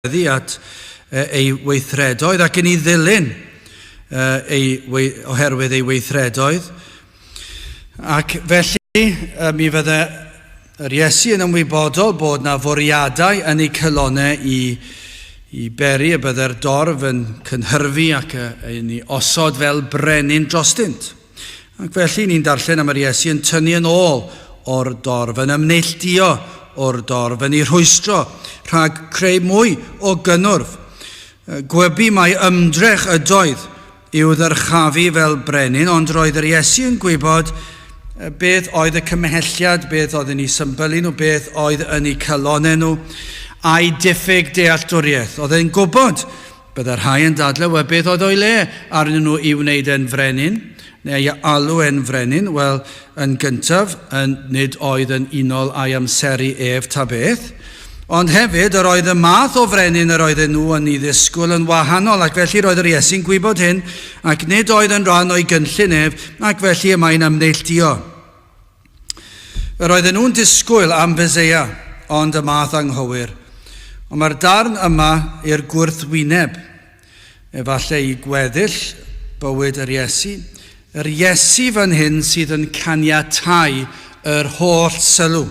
tueddu at ei weithredoedd ac yn ei ddilyn ei, oherwydd ei weithredoedd. Ac felly mi fydde yr Iesu yn ymwybodol bod na fwriadau yn eu cylonau i, i beri y bydde'r dorf yn cynhyrfu ac yn ei osod fel brenin drostynt. Ac felly ni'n darllen am yr Iesu yn tynnu yn ôl o'r dorf, yn ymneilltuo o'r dorf, yn ei rhwystro rhag creu mwy o gynnwrf. Gwybu mai ymdrech ydoedd i'w ddyrchafu fel brenin, ond roedd yr Iesu yn gwybod beth oedd y cymhelliad, beth oedd yn eu symbylu nhw, beth oedd yn eu calonau nhw, a'i diffyg dealltwriaeth. Oedd e'n gwybod Byddai rhai yn dadlau, wel, beth oedd o'i le arnyn nhw i wneud e'n frenin, neu ei alw e'n frenin? Wel, yn gyntaf, yn, nid oedd yn unol â'i amseru ef ta beth. Ond hefyd, yr oedd y math o frenin yr oedden nhw yn ei ddisgwyl yn wahanol, ac felly roedd yr Iesu'n gwybod hyn, ac nid oedd yn rhan o'i gynllun ef, ac felly y mae'n ymneilltuo. Yr oedden nhw'n disgwyl am Feseia, ond y math anghywir. Ond mae'r darn yma i'r gwrthwyneb, efallai i gweddill bywyd yr Iesu. Yr Iesu fan hyn sydd yn caniatau yr holl sylw.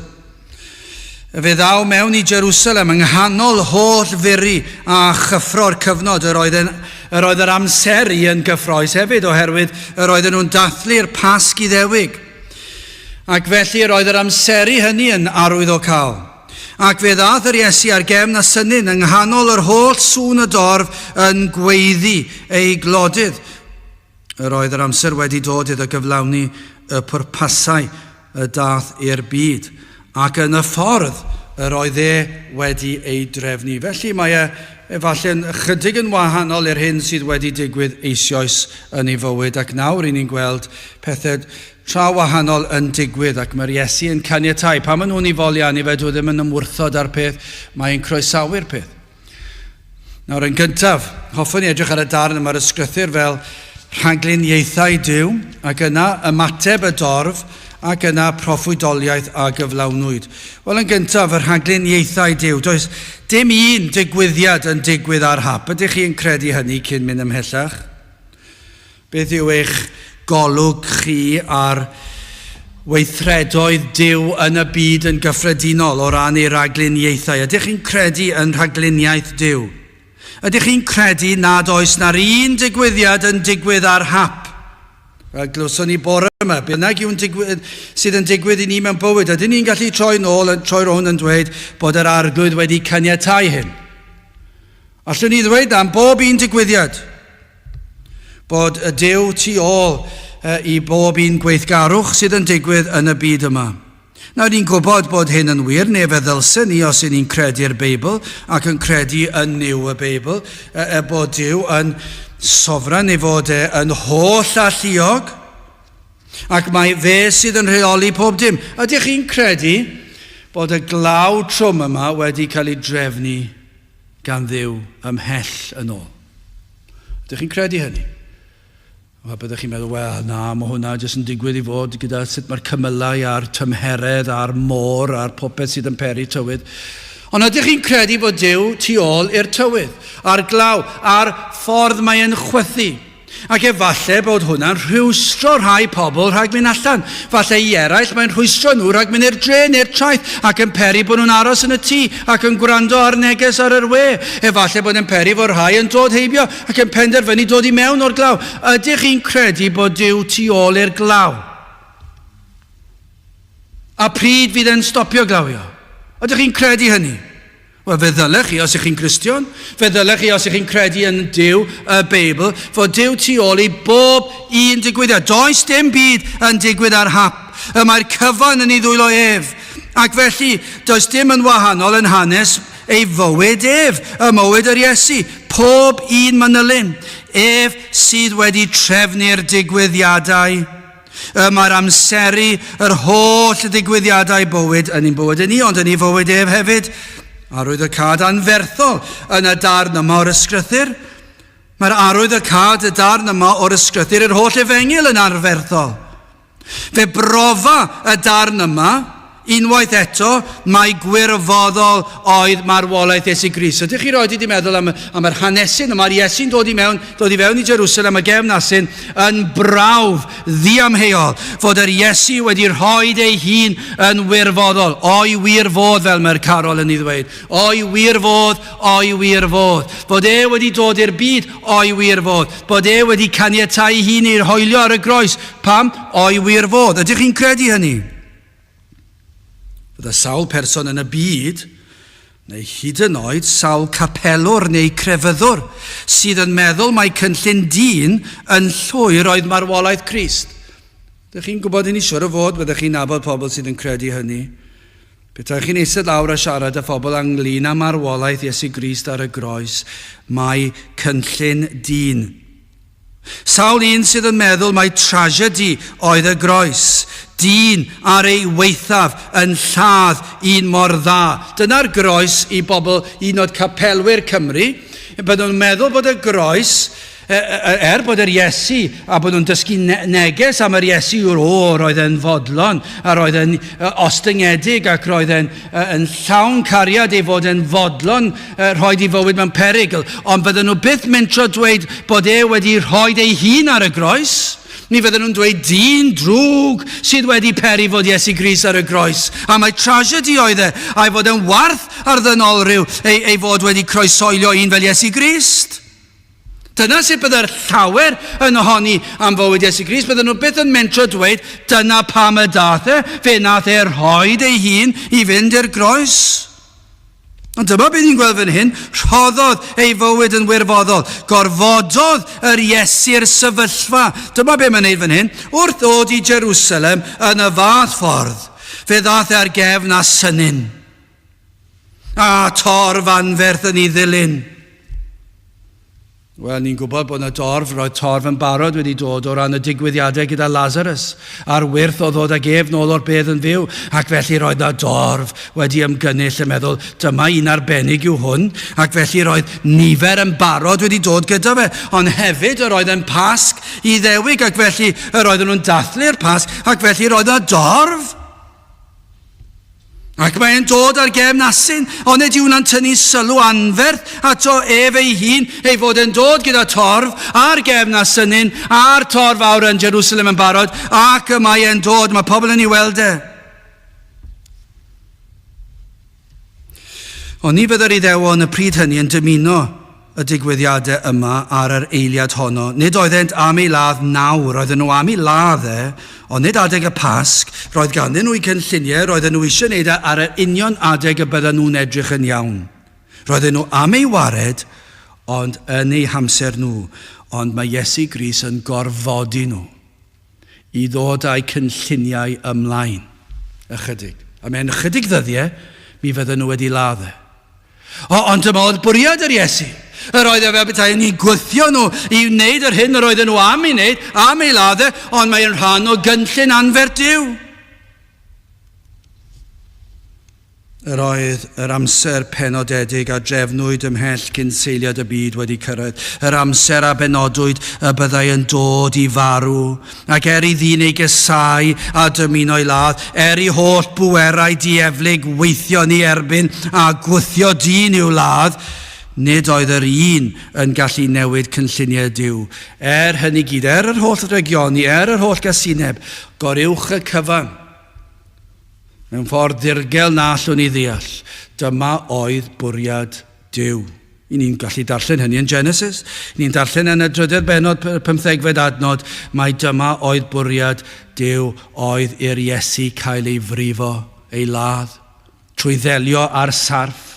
Fe ddaw mewn i Jerusalem yng nghanol holl furi a chyffro'r cyfnod. Yr oedd, yn, yr oedd yr amseru yn gyffroes hefyd oherwydd yr oedden nhw'n dathlu'r Pasg Iddewig. Ac felly yr oedd yr amseru hynny yn arwyddocaol. Ac fe ddaeth yr Iesu ar gefn a synyn yng nghanol yr holl sŵn y dorf yn gweiddi ei glodydd. Yr oedd yr amser wedi dod iddo gyflawni y pwrpasau y daeth i'r byd, ac yn y ffordd yr oedd e wedi ei drefnu. Felly mae e efallai'n ychydig yn wahanol i'r hyn sydd wedi digwydd eisioes yn ei fywyd, ac nawr i ni'n gweld pethau tra wahanol yn digwydd, ac mae'r Iesu yn caniatau. Pan maen nhw'n ei foliannu fe, dwi ddim yn ymwrthod â'r peth, mae'n croesawu'r peth. Nawr, yn gyntaf, hoffwn i edrych ar y darn yma'r ysgrythyr fel rhagluniaethau Duw, ac yna ymateb y dorf, ac yna proffwydoliaeth a gyflawnwyd. Wel, yn gyntaf, y rhagluniaethau Duw. Does dim un digwyddiad yn digwydd ar hap. Ydych chi'n credu hynny cyn mynd ymhellach? Beth yw eich golwg chi ar weithredoedd Duw yn y byd yn gyffredinol o ran ei ragluniaethau? Ydych chi'n credu yn rhagluniaeth Duw? Ydych chi'n credu nad oes na'r un digwyddiad yn digwydd ar hap? Fel glywson ni bore yma, beth bynnag yw'n digwydd, sydd yn digwydd i ni mewn bywyd, ydyn ni'n gallu troi nôl, troi rownd yn dweud bod yr arglwydd wedi caniatau hyn? Allwn ni ddweud am bob un digwyddiad? Bod y Duw tu ôl i bob un gweithgarwch sydd yn digwydd yn y byd yma. Nawr, ni'n gwybod bod hyn yn wir, neu fe ddylsen ni os y'n ni'n credu'r Beibl ac yn credu yn Nuw y Beibl, e, e bod Duw yn sofran, ei fod e yn holl alluog, ac mae fe sydd yn rheoli pob dim. Ydych chi'n credu bod y glaw trwm yma wedi cael ei drefnu gan Dduw ymhell yn ôl? Ydych chi'n credu hynny? Wel, byddech chi'n meddwl, wel, na, mae hwnna jyst yn digwydd i fod gyda sut mae'r cymylau a'r tymheredd a'r môr a'r popeth sydd yn peri tywydd. Ond ydych chi'n credu bod Duw tu ôl i'r tywydd, a'r glaw, a'r ffordd mae'n chwythu? Ac efallai bod hwnna'n rhwystro rhai pobl rhag mynd allan. Falle i eraill mae'n rhwystro nhw rhag mynd i'r dre neu'r traeth ac yn peri bod nhw'n aros yn y tŷ ac yn gwrando ar neges ar yr we. Efallai bod yn peri fod rhai yn dod heibio ac yn penderfynu dod i mewn o'r glaw. Ydych chi'n credu bod Duw tu ôl i'r glaw? A pryd fydd e'n stopio glawio? Ydych chi'n credu hynny? Wel, fe ddylech chi os ych chi'n Gristion. Fe ddylech chi os ych chi'n credu yn Duw, y Beibl, fod Duw tu ôl i bob un digwyddiad. Does dim byd yn digwydd ar hap. Y mae'r cyfan yn ei ddwylo ef. Ac felly, does dim yn wahanol yn hanes ei fywyd ef, y mywyd yr Iesu. Pob un manylyn. Ef sydd wedi trefnu'r digwyddiadau. Y mae'r amseru yr holl ddigwyddiadau bywyd yn ein bywyd ni, ond yn ei fywyd ef hefyd. Arwydd y cad anferthol yn y darn yma o'r ysgrythyr. Mae'r arwydd y cad y darn yma o'r ysgrythyr i'r holl efengyl yn arferthol. Fe brofa y darn yma Unwaith eto, mai gwirfoddol oedd marwolaeth Iesu Grist. Ydych chi roed wedi meddwl am, am yr hanesyn yma, mae'r Iesu'n dod i mewn, dod i fewn i Jerusalem y gefn asyn, yn brawf ddiamheuol fod yr Iesu wedi rhoi ei hun yn wirfoddol, o'i wir fodd, fel mae'r carol yn ei ddweud. O'i wir fodd, o'i wir fodd. Bod e wedi dod i'r byd, o'i wir fodd. Bod e wedi caniatáu ei hun i'r hoelio ar y groes. Pam? O'i wir fodd. Ydych chi'n credu hynny? Fydda sawl person yn y byd, neu hyd yn oed sawl capelwr neu crefyddwr, sydd yn meddwl mai cynllun dyn yn llwyr oedd marwolaeth Crist. Ydych chi'n gwybod hynny? Siwr o fod, byddech chi'n nabod pobl sydd yn credu hynny. Petai chi'n eistedd lawr a siarad â phobl ynglŷn â marwolaeth Iesu Grist ar y groes, mae cynllun dyn. Sawl un sydd yn meddwl mai tragedy oedd y groes, dyn ar ei waethaf yn lladd un mor dda. Dyna'r groes i bobl, un o'r capelwyr Cymru, bydden nhw'n meddwl bod y groes Er bod yr Iesu, a bod nhw'n dysgu neges am yr Iesu yw'r o, roedd e'n fodlon, a roedd e'n ostyngedig, ac roedd e'n yn llawn cariad ei fod e'n fodlon rhoi ei fywyd mewn perygl. Ond bydden nhw byth mentro dweud bod e wedi rhoi ei hun ar y groes. Mi fydden nhw'n dweud dyn drwg sydd wedi peri fod Iesu Grist ar y groes. A mae tragedy oedd e, a'i fod e'n warth ar ddynolryw ei, ei fod wedi croeshoelio un fel Iesu Grist. Dyna sut byddai'r llawer yn ohoni am fywyd Iesu Grist. Bydden nhw byth yn mentro dweud, dyna pam y dath e, fe nath e rhoid ei hun i fynd i'r groes. Ond dyma beth ni'n gweld fan hyn, rhoddodd ei fywyd yn wirfoddol, gorfododd yr Iesu'r sefyllfa. Dyma beth mae'n neud fan hyn, wrth ddod i Jerusalem yn y fath ffordd, fe ddath e ar gefn a synyn. A torf anferth yn ei ddilyn. Wel, ni'n gwybod bod yna dorf, roedd torf yn barod wedi dod o ran y digwyddiadau gyda Lazarus, a'r wyrth o ddod ag ef nôl o'r bedd yn fyw, ac felly roedd yna dorf wedi ymgynnull yn meddwl, dyma un arbennig yw hwn, ac felly roedd nifer yn barod wedi dod gyda fe, ond hefyd yr oedd yn Pasg Iddewig, ac felly yr oedden nhw'n dathlu'r Pasg, ac felly roedd yna dorf. Ac mae'n dod ar gefn asyn, ond nid yw hwnna'n tynnu sylw anferth ato ef ei hun, ei fod e'n dod gyda torf ar gefn asynyn, a'r torf fawr yn Jerusalem yn barod, ac y mae e'n dod, mae pobl yn ei weld e. Ond ni fyddai'r Iddewon y pryd hynny yn dymuno y digwyddiadau yma ar yr eiliad honno. Nid oeddent am ei ladd nawr, roedden nhw am ei ladd e, ond nid adeg y Pasg. Roedd ganddyn nhw eu cynlluniau, roedden nhw eisiau gwneud e ar yr union adeg y bydden nhw'n edrych yn iawn. Roedden nhw am ei wared, ond yn eu hamser nhw. Ond mae Iesu Grist yn gorfodi nhw i ddod â'u cynlluniau ymlaen ychydig. A mewn ychydig ddyddiau, mi fydden nhw wedi ladd e. O, ond dyma oedd bwriad yr Iesu. Yr oedd e fel petai yn eu gwthio nhw i wneud yr hyn yr oedden nhw am ei wneud, am ei ladd e, ond mae'n rhan o gynllun anferth Duw. Yr oedd yr amser penodedig a drefnwyd ymhell cyn seiliad y byd wedi cyrraedd, yr amser a benodwyd y byddai yn dod i farw, ac er i ddyn ei gasáu a dymuno'i ladd, er i holl bwerau dieflig weithio yn ei erbyn a gwthio dyn i'w ladd, nid oedd yr un yn gallu newid cynlluniau Duw. Er hynny gyd, er yr holl ddrygioni, er yr holl gasineb, goruwch y cyfan, Mewn ffordd ddirgel na allwn ni ddeall, dyma oedd bwriad Duw. I ni'n gallu darllen hynny yn Genesis. I ni'n darllen yn y drydedd bennod, pymthegfed adnod, mai dyma oedd bwriad Duw oedd i'r Iesu cael ei frifo, ei ladd, trwy ddelio â'r sarff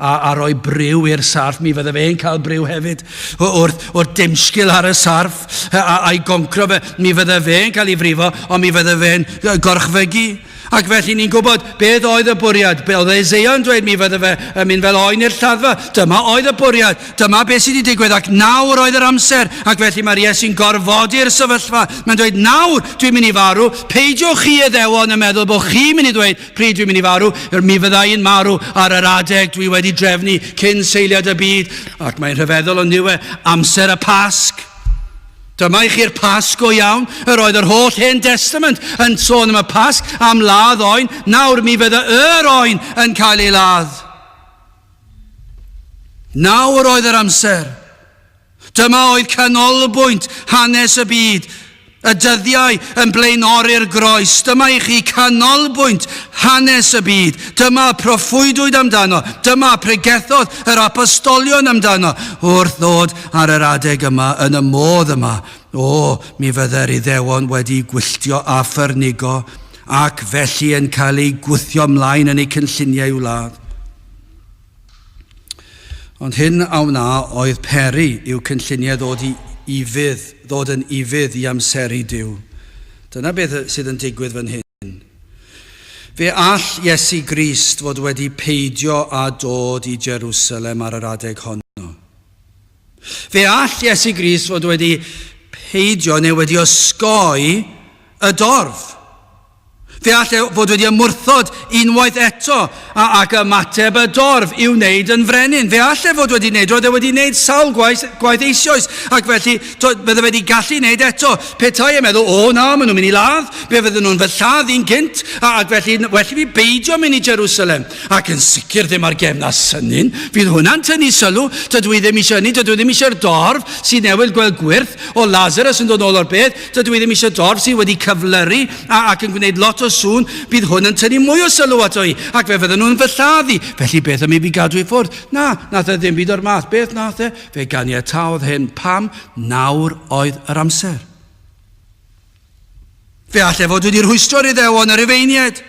a, a roi briw i'r sarff, mi fydde fe'n cael briw hefyd. Wrth, wrth dimsgil ar y sarff a, a'i goncro fe, mi fydde fe'n cael ei frifo, ond mi fydde fe'n gorchfygu. Ac felly ni'n gwybod beth oedd y bwriad. Be oedd Eseia yn dweud, mi fydde fe yn mynd fel oen i'r lladdfa. Dyma oedd y bwriad. Dyma beth sydd wedi digwydd. Ac nawr oedd yr amser. Ac felly mae'r Iesu'n gorfodi'r sefyllfa. Mae'n dweud, nawr dwi'n mynd i farw. Peidiwch chi Iddewon yn meddwl bod chi'n mynd i ddweud pryd dwi'n mynd i farw. Mi fydda i'n marw ar yr adeg dwi wedi drefnu cyn seiliad y byd. Ac mae'n rhyfeddol ond yw e, amser y Pasg. Dyma i chi'r Pasg go iawn. Yr oedd yr holl Hen Testament yn sôn am y Pasg, am ladd oen. Nawr mi fydda yr oen yn cael ei ladd. Nawr oedd yr amser. Dyma oedd canolbwynt hanes y byd, y dyddiau yn blaenori'r groes. Dyma i chi canolbwynt hanes y byd. Dyma proffwydwyd amdano. Dyma pregethodd yr apostolion amdano wrth ddod ar yr adeg yma, yn y modd yma. O, mi fydde'r Iddewon wedi gwylltio a ffyrnigo ac felly yn cael eu gwthio mlaen yn eu cynlluniau i'w ladd. Ond hyn a wna oedd peri i'w cynlluniau ddod i ufudd, ddod yn ufudd i amseru Duw. Dyna beth sydd yn digwydd fan hyn. Fe all Iesu Grist fod wedi peidio â dod i Jerusalem ar yr adeg honno. Fe all Iesu Grist fod wedi peidio neu wedi osgoi y dorf. Fe all e fod wedi ymwrthod unwaith eto a, ac ymateb y dorf i'w wneud yn frenin. Fe all e fod wedi wneud, roedd e wedi wneud sawl gwaith, gwaith eisoes, ac felly to, bydde wedi gallu wneud eto. Petai e'n meddwl, o na, maen nhw'n mynd i ladd, fe fydden nhw'n fy lladd i'n gynt, a, ac felly well i fi beidio mynd i Jerusalem. Ac yn sicr ddim ar gefn a synyn, fydd hwnna'n tynnu sylw, dydw i ddim eisiau hynny, dydw i ddim eisiau'r dorf sydd newydd gweld gwyrth o Lazarus yn dod nôl o'r bedd, Dydw i ddim eisiau dorf sydd wedi cyflyru a ac yn gwneud lot o sŵn, bydd hwn yn tynnu mwy o sylw ato i, ac fe fydden nhw'n fy lladd i. Felly beth am i fi gadw i ffwrdd? Na, nath e ddim byd o'r math. Beth nath e? Fe ganiataodd hyn. Pam? Nawr oedd yr amser. Fe all e fod wedi rhwystro'r Iddewon, y Rufeiniaid.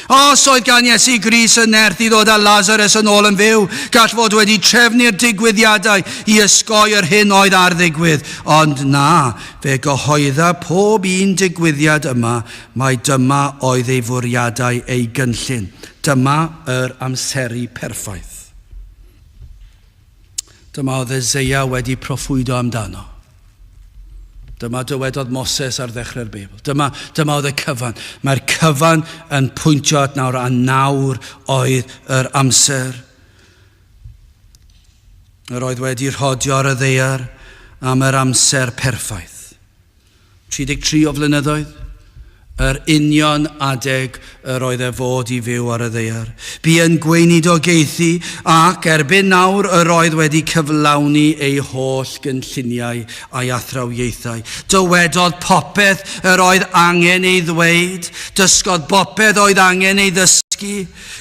Os oedd gan Iesu Grist y nerth i ddod â Lasarus yn ôl yn fyw, gall fod wedi trefnu'r digwyddiadau i ysgoi yr hyn oedd ar ddigwydd. Ond na, fe gyhoedda pob un digwyddiad yma mai dyma oedd ei fwriadau, ei gynllun. Dyma yr amseru perffaith. Dyma oedd Eseia wedi proffwydo amdano. Dyma dywedodd Moses ar ddechrau'r Beibl. Dyma, dyma oedd y cyfan. Mae'r cyfan yn pwyntio at nawr, a nawr oedd yr amser. Yr oedd wedi rhodio ar y ddeiar am yr amser perffaith. 33 o flynyddoedd, yr union adeg yr oedd e fod i fyw ar y ddaear. Bu yn gweinidogaethu ac erbyn nawr yr oedd wedi cyflawni ei holl gynlluniau a'i athrawiaethau. Dywedodd popeth yr oedd angen ei ddweud, dysgodd bopeth oedd angen ei ddysgu.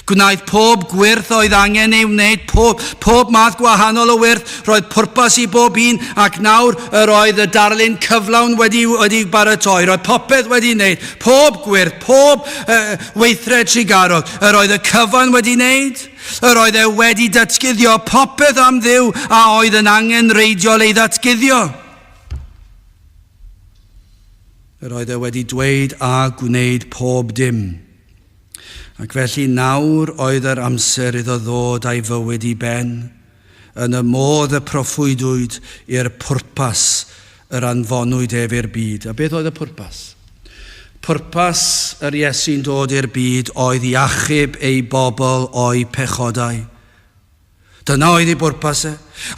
Gwnaeth pob gwyrth oedd angen ei wneud, pob, pob math gwahanol o wyrth, roedd pwrpas i bob un, ac nawr yr oedd y darlun cyflawn wedi, wedi baratoi, roedd popeth wedi wneud, pob gwyrth, pob uh, weithred trugarog, yr oedd y cyfan wedi wneud. Yr oedd e wedi datguddio popeth am Dduw a oedd yn angenrheidiol ei ddatguddio. Yr oedd e wedi dweud a gwneud pob dim. Ac felly nawr oedd yr amser iddo ddod a'i fywyd i ben, yn y modd y proffwydwyd i'r pwrpas yr anfonwyd ef i'r byd. A beth oedd y pwrpas? Pwrpas yr Iesu'n dod i'r byd oedd i achub ei bobl o'u pechodau. Dyna oedd ei bwrpas e.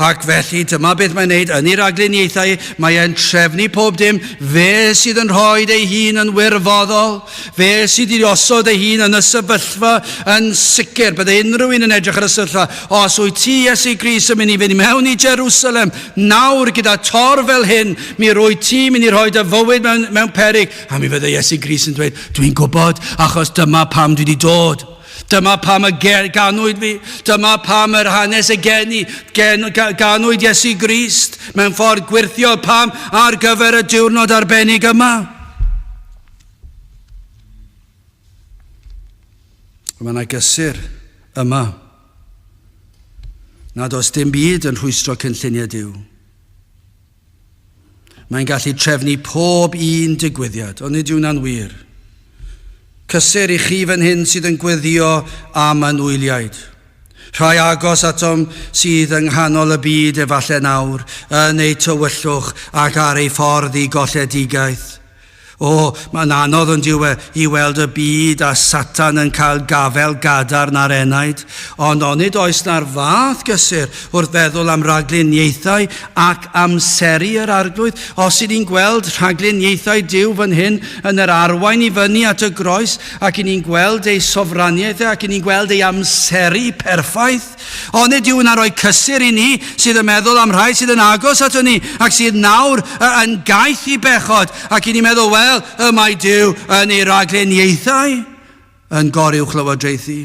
Ac felly dyma beth mae'n neud yn ei ragluniaethau, mae e'n trefnu pob dim, fe sydd yn rhoi ei hun yn wirfoddol, fe sydd wedi osod ei hun yn y sefyllfa yn sicr. Bydde unrhyw un yn edrych ar y sefyllfa, os wyt ti, Iesu Grist, yn mynd i fynd i mewn i Jerusalem, nawr gyda tor fel hyn, mi rwyt ti mynd i rhoi dy fywyd mewn, mewn peryg. A mi fydde Iesu Grist yn dweud, dwi'n gwybod, achos dyma pam dwi wedi dod. Dyma pam y ganwyd fi. Dyma pam yr hanes y geni. Gen, ganwyd Iesu Grist mewn ffordd gwirthiol pam ar gyfer y diwrnod arbennig yma. Mae yna gysur yma nad oes dim byd yn rhwystro cynlluniau Duw. Mae'n gallu trefnu pob un digwyddiad, ond nid yw hwnna'n wir. Cysur i chi fan hyn sydd yn gweddio am anwyliaid. Rhai agos atom sydd yng nghanol y byd efallai nawr, yn eu tywyllwch ac ar eu ffordd i golledigaeth. O, mae'n anodd yn diwe i weld y byd a Satan yn cael gafel gadarn ar enaid, ond onid oes na'r fath gysur wrth feddwl am ragluniaethau ac amseru yr Arglwydd? Os i ni'n gweld rhagluniaethau Duw fan hyn yn yr arwain i fyny at y groes, ac i ni'n gweld ei sofraniaeth e, ac i ni'n gweld ei amseru perffaith, Onid yw yna roi cysur i ni sydd yn meddwl am rhai sydd yn agos ato ni ac sydd nawr yn gaeth i bechod, ac i ni meddwl, wel, y mae Duw yn ei ragluniaethau yn goruwchlywodraethu.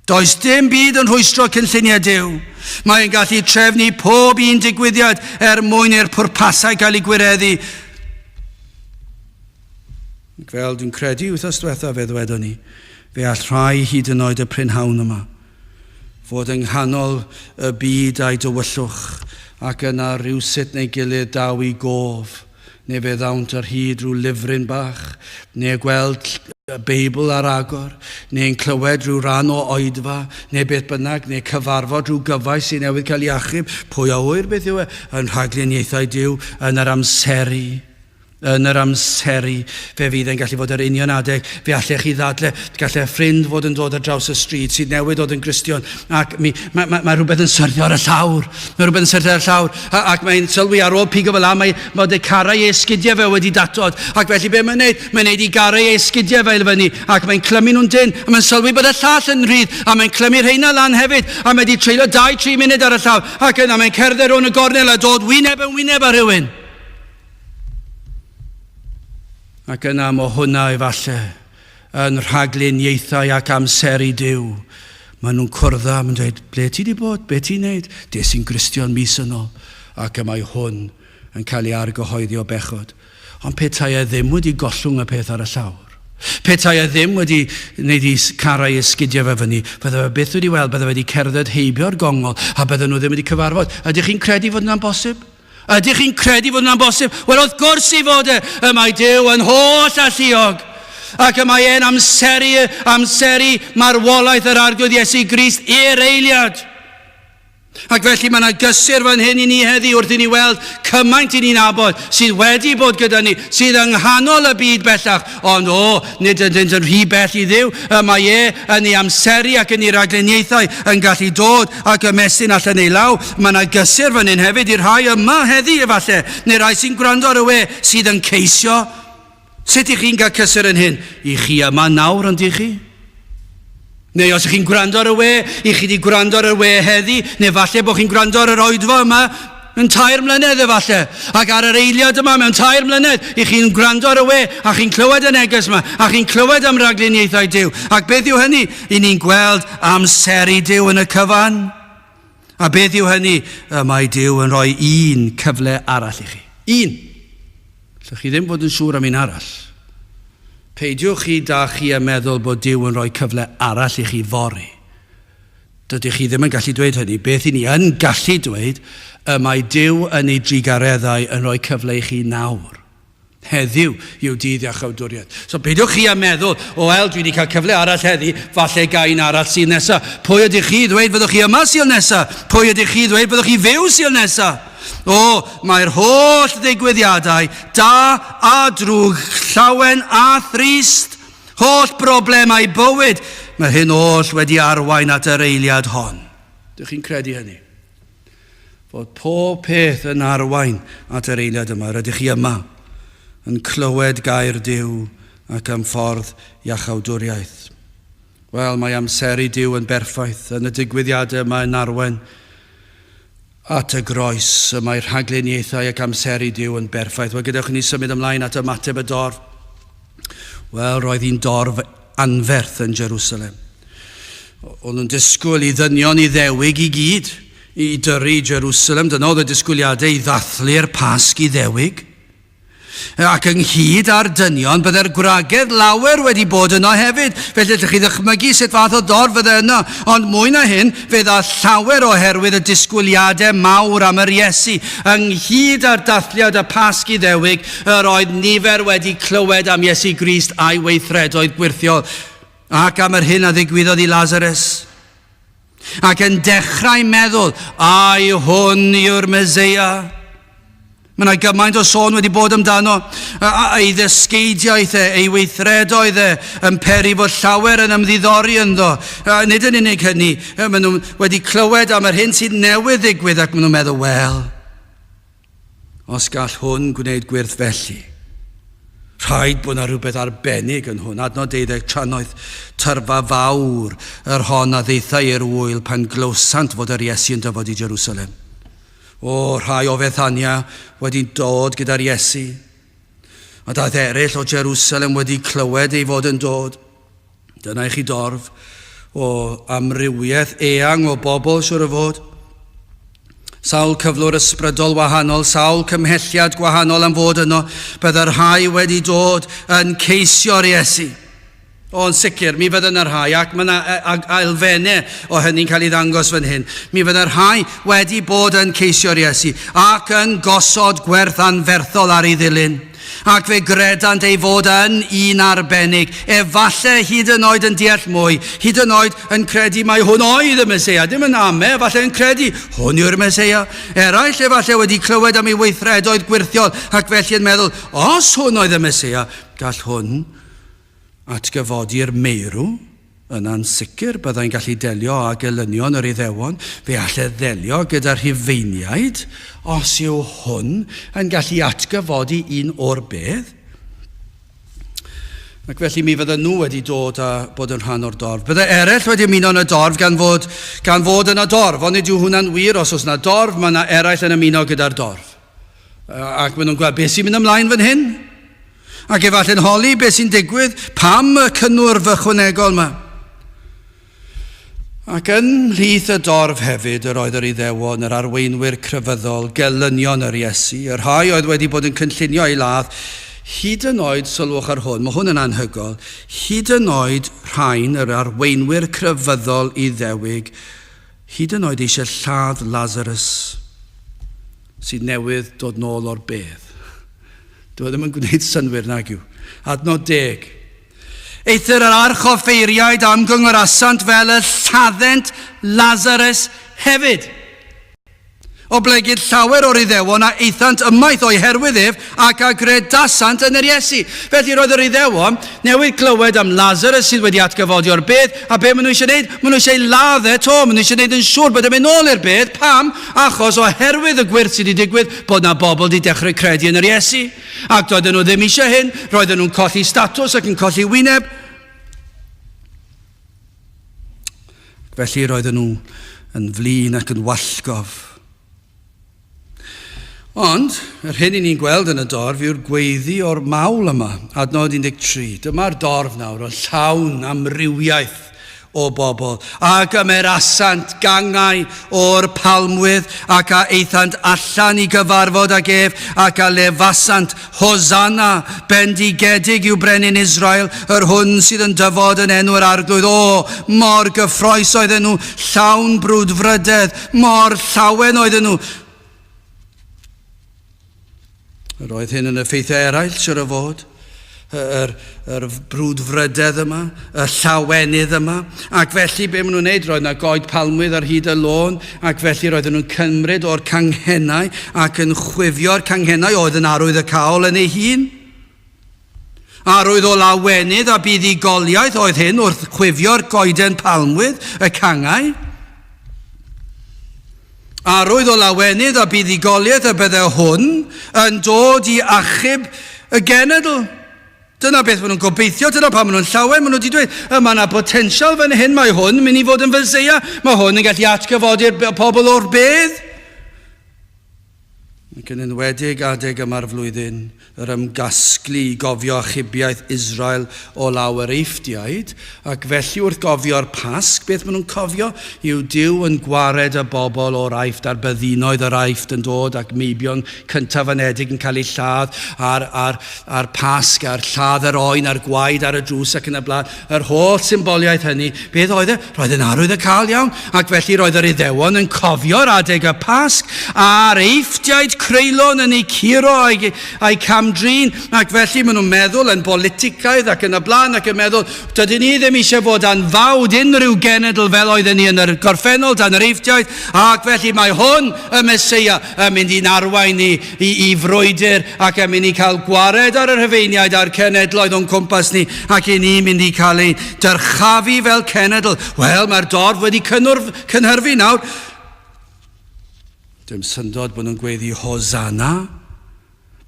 Does dim byd yn rhwystro cynlluniau Duw. Mae'n gallu trefnu pob un digwyddiad er mwyn i'r pwrpasau gael eu gwireddu. Ac fel dwi'n credu wythnos diwethaf fe ddwedon ni, fe all rhai hyd yn oed y prynhawn yma fod yng nghanol y byd a'i dywyllwch, ac yna rywsut neu gilydd daw i gof, neu fe ddawnt ar hyd rhyw lyfryn bach, neu gweld y Beibl ar agor, neu'n clywed rhyw ran o oedfa, neu beth bynnag, neu cyfarfod rhyw gyfaill sy'n newydd cael ei achub, pwy a ŵyr beth yw e, yn rhagluniaethau Duw, yn yr amseru. Yn yr amseru, fe fydd e'n gallu fod yr union adeg, fe allech chi ddadle, gallai ffrind fod yn dod ar draws y stryd sydd newydd dod yn Gristion, ac mi, mae, mae, mae rhywbeth yn syrthio ar y llawr, mae rhywbeth yn syrthio ar y llawr, a, ac mae'n sylwi ar ôl pigo fel am, mae, mae y carau ei esgidiau fe wedi datod, ac felly be mae'n neud? Mae'n neud i garau ei esgidiau fe i fyny, ac mae'n clymu nhw'n dyn, a mae'n sylwi bod y llall yn rhydd, a mae'n clymu rheina lan hefyd, a mae wedi treulio 2-3 munud ar y llawr, ac yna mae'n cerdded rownd y gornel a dod wyneb yn wyneb â rhywun. Ac yna mo hwnna efalle yn rhagluniaethau ac amseru Duw. Maen nhw'n cwrdd â, maen dweud, ble ti wedi bod, be ti'n neud? Des i'n Gristion mis yn ôl, ac y mae hwn yn cael ei argyhoeddi o bechod. Ond petai e ddim wedi gollwng y peth ar y llawr, petai e ddim wedi wneud i carau esgidiau fe fyny, bydde fe byth wedi weld, bydde fe wedi cerdded heibio'r gongol, a bydden nhw ddim wedi cyfarfod. Ydych chi'n credu fod hwnna'n bosib? Ydych chi'n credu fod hwnna'n bosib? Wel, wrth gwrs i fod e. Y mae Duw yn holl alluog. Ac y mae e'n amseru, amseru marwolaeth yr Arglwydd Iesu Grist i'r eiliad. Ac felly mae yna gysur fan hyn i ni heddi wrth i ni weld cymaint i ni'n abod sydd wedi bod gyda ni, sydd yng nghanol y byd bellach, ond o, nid ydynt yn rhy bell i Dduw, y mae e yn ei amseru ac yn ei ragluniaethau yn gallu dod ac ymestyn allan ei law. Mae yna gysur fan hyn hefyd i'r rhai yma heddi efallai, neu rai sy'n gwrando ar y we sydd yn ceisio. Sut i chi'n cael cysur yn hyn? I chi yma nawr, ond i chi? Neu os ych chi'n gwrando ar y we, i chi wedi gwrando ar y we heddi, neu falle bod chi'n gwrando ar yr oedfa yma mewn tair mlynedd efallai, ac ar yr eiliad yma mewn tair mlynedd, i chi'n gwrando ar y we, a chi'n clywed y neges yma, a chi'n clywed am ragluniaethau Duw. Ac beth yw hynny? I ni'n gweld amseru Duw yn y cyfan. A beth yw hynny? Y mae Duw yn rhoi un cyfle arall i chi. Un. Allwch chi ddim fod yn siŵr am un arall. Peidiwch chi da chi a meddwl bod Duw yn rhoi cyfle arall i chi fory. Dydych chi ddim yn gallu dweud hynny. Beth i ni yn gallu dweud, y mae Duw yn ei drugareddau yn rhoi cyfle i chi nawr. Heddiw yw dydd iachawdwriaeth. So peidiwch chi a meddwl, o wel, dwi wedi cael cyfle arall heddi, falle ga un arall Sul nesa. Pwy ydych chi ddweud fyddwch chi yma Sul nesa? Pwy ydych chi ddweud byddwch chi fyw Sul nesa? O, mae'r holl ddigwyddiadau, da a drwg, llawen a thrist, holl broblemau bywyd, mae hyn oll wedi arwain at yr eiliad hon. Dych chi'n credu hynny? Fod pob peth yn arwain at yr eiliad yma. Rydych chi yma yn clywed gair Duw ac am ffordd iachawdwriaeth. Wel, mae amseru Duw yn berffaith yn y digwyddiadau yma yn arwain at y groes. Y mae rhagluniaethau ac amseru Duw yn berffaith. Wel, gadewch i ni symud ymlaen at ymateb y dorf. Wel, roedd hi'n dorf anferth yn Jerusalem. Oedd nhw'n disgwyl i ddynion Iddewig i gyd i dyrru Jerusalem. Dyna oedd y disgwyliadau i ddathlu'r Pasg Iddewig. Ac ynghyd â'r dynion, byddai'r gwragedd lawer wedi bod yno hefyd. Felly allwch chi ddychmygu sut fath o dorf fydde yno. Ond mwy na hyn, fe ddaeth llawer oherwydd y disgwyliadau mawr am yr Iesu. Ynghyd â'r dathliad y Pasg Iddewig, yr oedd nifer wedi clywed am Iesu Grist a'i weithredoedd gwyrthiol, ac am yr hyn a ddigwyddodd i Lasarus. Ac yn dechrau meddwl, ai hwn yw'r Meseia? Mae yna gymaint o sôn wedi bod amdano, ei ddysgeidiaeth e, ei weithredoedd e, yn peri fod llawer yn ymddiddori ynddo. A nid yn unig hynny, maen nhw wedi clywed am yr hyn sydd newydd ddigwydd ac maen nhw'n meddwl, wel, os gall hwn gwneud gwyrth felly, rhaid bod yna rhywbeth arbennig yn hwn. Adnod 12, trannoeth tyrfa fawr yr hon a ddaethai i'r ŵyl pan glywsant fod yr Iesu yn dyfod i Jerusalem. O, rhai o Fethania wedi dod gyda'r Iesu, a daeth eraill o Jerusalem wedi clywed ei fod yn dod. Dyna i chi dorf o amrywiaeth eang o bobl, siwr o fod. Sawl cyflwr ysbrydol wahanol, sawl cymhelliad gwahanol am fod yno, byddai'r rhai wedi dod yn ceisio'r Iesu. O, yn sicr, mi fydda yna rhai, ac mae yna elfennau o hynny'n cael ei ddangos fan hyn. Mi fydda rhai wedi bod yn ceisio'r Iesu ac yn gosod gwerth anferthol ar ei ddilyn. Ac fe gredant ei fod yn un arbennig, efallai hyd yn oed yn deall mwy, hyd yn oed yn credu mai hwn oedd y Meseia, dim yn ame, efallai yn credu hwn yw'r Meseia. Eraill efallai wedi clywed am ei weithredoedd gwyrthiol ac felly yn meddwl, os hwn oedd y Meseia, gall hwn Atgyfodi'r meirw? Yna'n sicr byddai'n gallu delio â gelynion yr Iddewon, fe all e ddelio gyda Rhufeiniaid, os yw hwn yn gallu atgyfodi un o'r bedd. Ac felly mi fydden nhw wedi dod a bod yn rhan o'r dorf. Bydde eraill wedi ymuno yn y dorf gan fod, gan fod yna dorf, ond nid yw hwnna'n wir, os oes yna dorf, mae yna eraill yn ymuno gyda'r dorf. Ac maen nhw'n gweld beth sy'n mynd ymlaen fan hyn. Ac efallai'n holi beth sy'n digwydd, pam y cynnwrf ychwanegol yma. Ac yn mhlith y dorf hefyd yr oedd yr Iddewon, yr arweinwyr crefyddol, gelynion yr Iesu, y rhai oedd wedi bod yn cynllunio ei ladd, hyd yn oed, sylwch ar hwn, mae hwn yn anhygol, hyd yn oed rhain, yr arweinwyr crefyddol Iddewig, hyd yn oed eisiau lladd Lazarus, sydd newydd dod nôl o'r bedd. Dyw e ddim yn gwneud synnwyr nag yw. Adnod deg. Eithr yr archoffeiriaid a ymgyngorasant fel y lladdent Lazarus hefyd. Oblegid llawer o'r Iddewon a aethant ymaith o'i herwydd ef ac a gredasant yn yr Iesu. Felly roedd yr Iddewon newydd glywed am Lazarus sydd wedi atgyfodi o'r bedd, a be maen nhw eisiau gwneud? Maen nhw eisiau ei ladd e to, maen nhw eisiau gwneud yn siŵr bod e'n mynd nôl i'r bedd. Pam? Achos oherwydd y gwyrth sydd wedi digwydd, bod 'na bobl wedi dechrau credu yn yr Iesu. Ac doedden nhw ddim eisiau hyn, roedden nhw'n colli statws ac yn colli wyneb. Ac felly roedden nhw yn flin ac yn wallgof. Ond, yr hyn i ni'n gweld yn y dorf yw'r gweiddi o'r mawl yma, adnod 13. Dyma'r dorf nawr, o llawn amrywiaeth o bobl, a gymerasant gangau o'r palmwydd, ac a aethant allan i gyfarfod ag ef, ac a lefasant, Hosanna, bendigedig yw brenin Israel, yr hwn sydd yn dyfod yn enw yr Arglwydd. O, mor gyffroes oedden nhw, llawn brwdfrydedd, mor llawen oedden nhw. Yr oedd hyn yn effeithio eraill, siwr o fod. Yr, yr brwdfrydedd yma, y llawenydd yma. Ac felly, be maen nhw'n neud, roedd yna goed palmwydd ar hyd y lôn, ac felly roedden nhw'n cymryd o'r canghennau ac yn chwifio'r canghennau oedd yn arwydd y cawl yn ei hun. Arwydd o lawenydd a buddugoliaeth oedd hyn wrth chwifio'r goeden palmwydd, y cangau. Arwydd o lawenydd a buddugoliaeth y bydde hwn yn dod i achub y genedl. Dyna beth maen nhw'n gobeithio, dyna pam maen nhw'n llawen, maen nhw wedi dweud, y mae yna potensial fan hyn, mae hwn yn mynd i fod yn Feseia, mae hwn yn gallu atgyfodi'r pobl o'r bedd. Ac yn enwedig adeg yma'r flwyddyn, yr ymgasglu i gofio achubiaeth Israel o law yr Eifftiaid, ac felly wrth gofio'r Pasg, beth maen nhw'n cofio yw Duw yn gwared y bobl o'r Aifft a'r byddinoedd yr Aifft yn dod ac meibion cyntaf anedig yn cael eu lladd a'r, a'r, a'r Pasg a'r lladd yr oen a'r gwaed ar y drws ac yn y blaen. Yr holl symboliaeth hynny, beth oedd e? Roedd yn arwydd y cael iawn, ac felly roedd yr Iddewon yn cofio'r adeg y Pasg, a'r Eifftiaid creulon yn eu curo a'u, a'u cam-drin, ac felly maen nhw'n meddwl yn boliticaidd ac yn y blaen ac yn meddwl, dydyn ni ddim eisiau fod dan fawd unrhyw genedl fel oedden ni yn yr gorffennol dan yr Eifftiaid, ac felly mae hwn, y Meseia, yn mynd i'n arwain ni i, i frwydr ac yn mynd i cael gwared ar y Rhufeiniaid a'r cenedloedd o'n cwmpas ni ac i ni mynd i cael ein dyrchafu fel cenedl. Wel, mae'r dorf wedi cynnwrf, cynhyrfu nawr. Dim syndod bod nhw'n gweiddi Hosanna.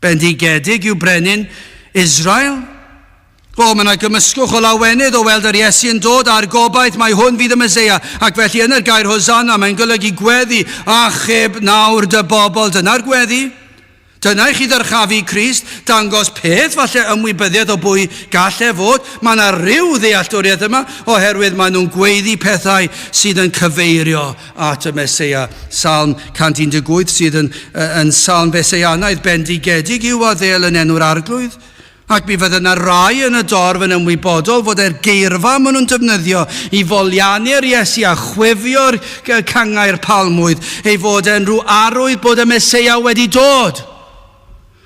Bendigedig yw brenin Israel. O, mae yna gymysgwch o lawenydd o weld yr Iesu yn dod a'r gobaith mai hwn fydd y Meseia, ac felly yn yr gair Hosanna mae'n golygu gweddi, achub nawr dy bobl. Dyna'r gweddi. Dyna i chi ddyrchafu Crist, dangos peth falle ymwybyddiaeth o bwy gall e fod. Mae yna ryw ddealltwriaeth yma, oherwydd maen nhw'n gweiddi pethau sydd yn cyfeirio at y Meseia. Salm 118 sydd yn, yn salm Feseianaidd, bendigedig yw a ddêl yn enw'r Arglwydd. Ac mi fydde yna rai yn y dorf yn ymwybodol fod e'r geirfa maen nhw'n defnyddio i foliannu'r Iesu a chwifio'r cangau'r palmwydd, ei fod e'n rhyw arwydd bod y Meseia wedi dod.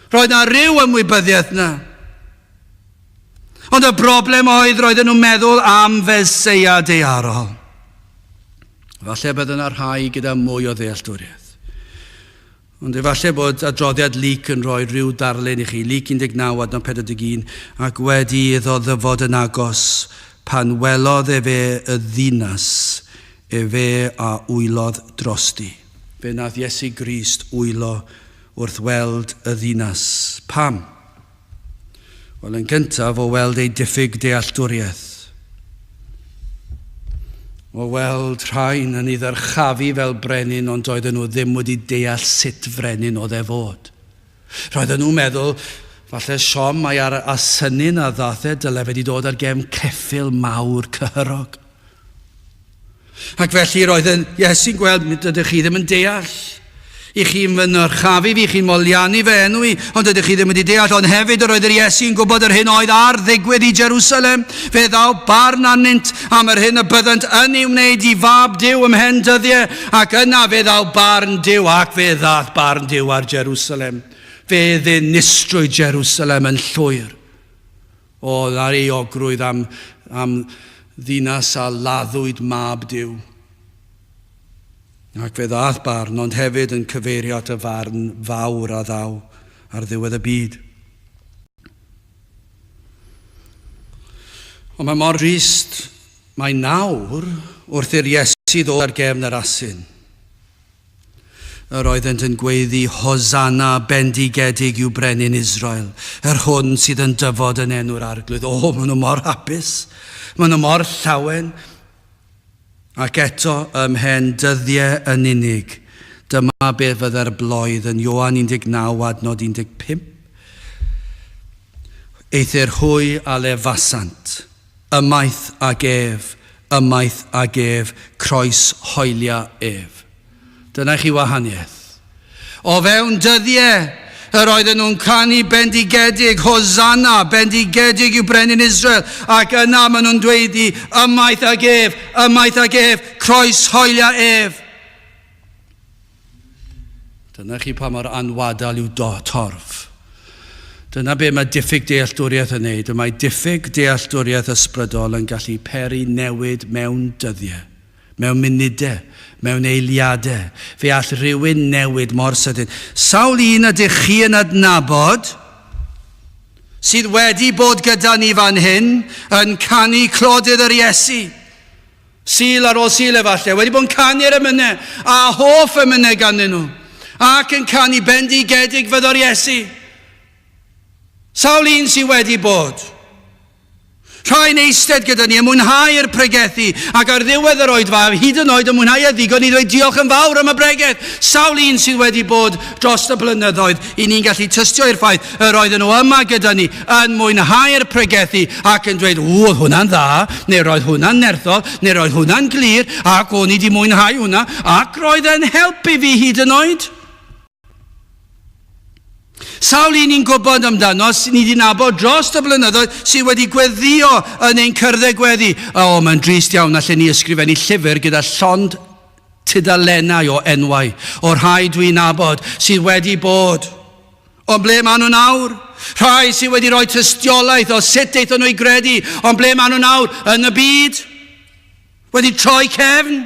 Roedd na ryw ymwybyddiaeth yna. Ond y broblem oedd roedden nhw'n meddwl am Feseia daearol. Falle bydd yna rhai gyda mwy o ddealltwriaeth. Ond efallai bod adroddiad Luc yn rhoi rhyw ddarlun i chi, Luc 19, adnod 41, ac wedi iddo ddyfod yn agos, pan welodd efe y ddinas, efe a wylodd drosti. Fe wnaeth Iesu Grist wylo wrth weld y ddinas. Pam? Wel, yn gyntaf, o weld ei diffyg dealltwriaeth. O weld rhain yn ei ddyrchafu fel brenin, ond doedden nhw ddim wedi deall sut frenin oedd e fod. Roedden nhw'n meddwl, falle siom mai ar asynyn a ddath e, dyle fe wedi dod ar gefn ceffyl mawr cyhyrog. Ac felly roedd yn Iesu'n gweld, dydych chi ddim yn deall. I chi'n fy nyrchafu fi, chi'n moliannu fy enw i, ond dydych chi ddim wedi deall. Ond hefyd yr oedd yr Iesu'n gwybod yr hyn oedd ar ddigwydd i Jerusalem. Fe ddaw barn arnynt am yr hyn y byddant yn ei wneud i fab Duw ymhen dyddiau, ac yna fe ddaw barn Duw, ac fe ddaeth barn Duw ar Jerusalem. Fe ddinistrwyd Jerusalem yn llwyr. O, na'r euogrwydd am, am ddinas a laddwyd mab Duw. Ac fe ddaeth barn, ond hefyd yn cyfeirio at y farn fawr a ddaw ar ddiwedd y byd. Ond mae mor drist, mae nawr wrth i'r Iesu ddod ar gefn yr asyn. Yr oeddent yn gweiddi, Hosanna, bendigedig yw brenin Israel, yr hwn sydd yn dyfod yn enw'r Arglwydd. O, maen nhw mor hapus, maen nhw mor llawen. Ac eto, ymhen dyddiau yn unig, dyma beth fydde'r bloedd yn Ioan 19 adnod 15. Eithr hwy a lefasant. Ymaith ag ef, ymaith ag ef, croes hoelia ef. Dyna i chi wahaniaeth. O fewn dyddie, yr oedden nhw'n canu bendigedig, Hosanna, bendigedig yw brenin Israel, ac yna maen nhw'n dweud i, ymaith ag ef, ymaith ag ef, croes hoelia ef. Dyna chi pa mor anwadal yw do, torf. Dyna be mae diffyg dealltwriaeth yn neud. Mae diffyg dealltwriaeth ysbrydol yn gallu peri newid mewn dyddiau, mewn munudau, mewn eiliadau. Fe all rhywun newid mor sydyn. Sawl un ydych chi yn adnabod sydd wedi bod gyda ni fan hyn yn canu clodydd yr Iesu? Sul ar ôl Sul efallai, wedi bod yn canu'r emynau, a hoff emynau ganddyn nhw, ac yn canu bendigedig fyddo'r Iesu. Sawl un sydd wedi bod. Rhai'n eistedd gyda ni yn mwynhau'r pregethu ac ar ddiwedd yr oedfa, hyd yn oed yn mwynhau e ddigon i ddweud diolch yn fawr am y bregeth. Sawl un sydd wedi bod dros y blynyddoedd i ni'n gallu tystio i'r ffaith yr oedden nhw yma gyda ni yn mwynhau'r pregethu ac yn dweud, ww, oedd hwnna'n dda, neu roedd hwnna'n nerthol, neu roedd hwnna'n glir, ac o'n i wedi mwynhau hwnna, ac roedd e'n helpu fi hyd yn oed. Sawl un ni'n gwybod amdano, ni wedi nabod dros y blynyddoedd, sydd wedi gweddio yn ein cyrddau gweddi. O, mae'n drist iawn, allen ni ysgrifennu llyfr gyda llond Tudalennau o enwau o'r rhai dwi'n nabod sydd wedi bod. Ond ble maen nhw nawr? Rhai sydd wedi rhoi tystiolaeth o sut aethon nhw i gredu, ond ble maen nhw nawr? Yn y byd? Wedi troi cefn?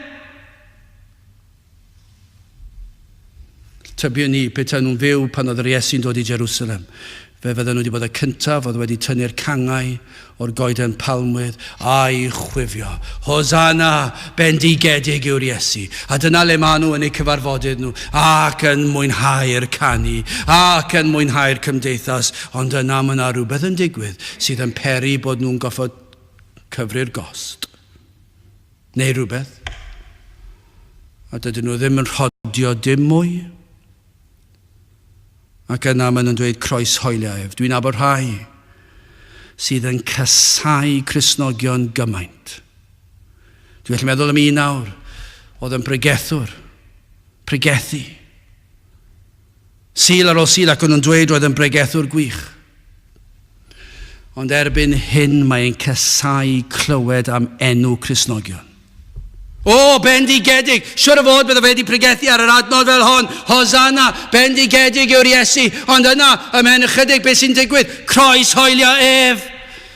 Tybiwn i, petai nhw'n fyw pan oedd yr Iesu'n dod i Jerusalem, fe fydden nhw wedi bod y cyntaf oedd wedi tynnu'r cangau o'r goeden palmwydd a'i chwifio. Hosanna! Bendigedig yw'r Iesu. A dyna le maen nhw yn eu cyfarfodydd nhw, ac yn mwynhau'r canu, ac yn mwynhau'r cymdeithas, ond yna mae yna rhywbeth yn digwydd sydd yn peri bod nhw'n goffod cyfri'r gost. Neu rhywbeth. A dydyn nhw ddim yn rhodio dim mwy. Ac yna maen nhw'n dweud croeshoelio ef. Dwi'n nabod rhai sydd yn casau Cristnogion gymaint. Dwi'n gallu meddwl am un nawr oedd yn pregethwr, pregethu. Sul ar ôl Sul ac o'n nhw'n dweud roedd yn bregethwr gwych. Ond erbyn hyn mae'n casau clywed am enw Cristnogion. O, bendigedig! Siwr o fod bydde fe wedi pregethu ar yr adnod fel hon, Hosanna, bendigedig yw'r Iesu. Ond yna, ymhen ychydig, beth sy'n digwydd? Croeshoelio ef!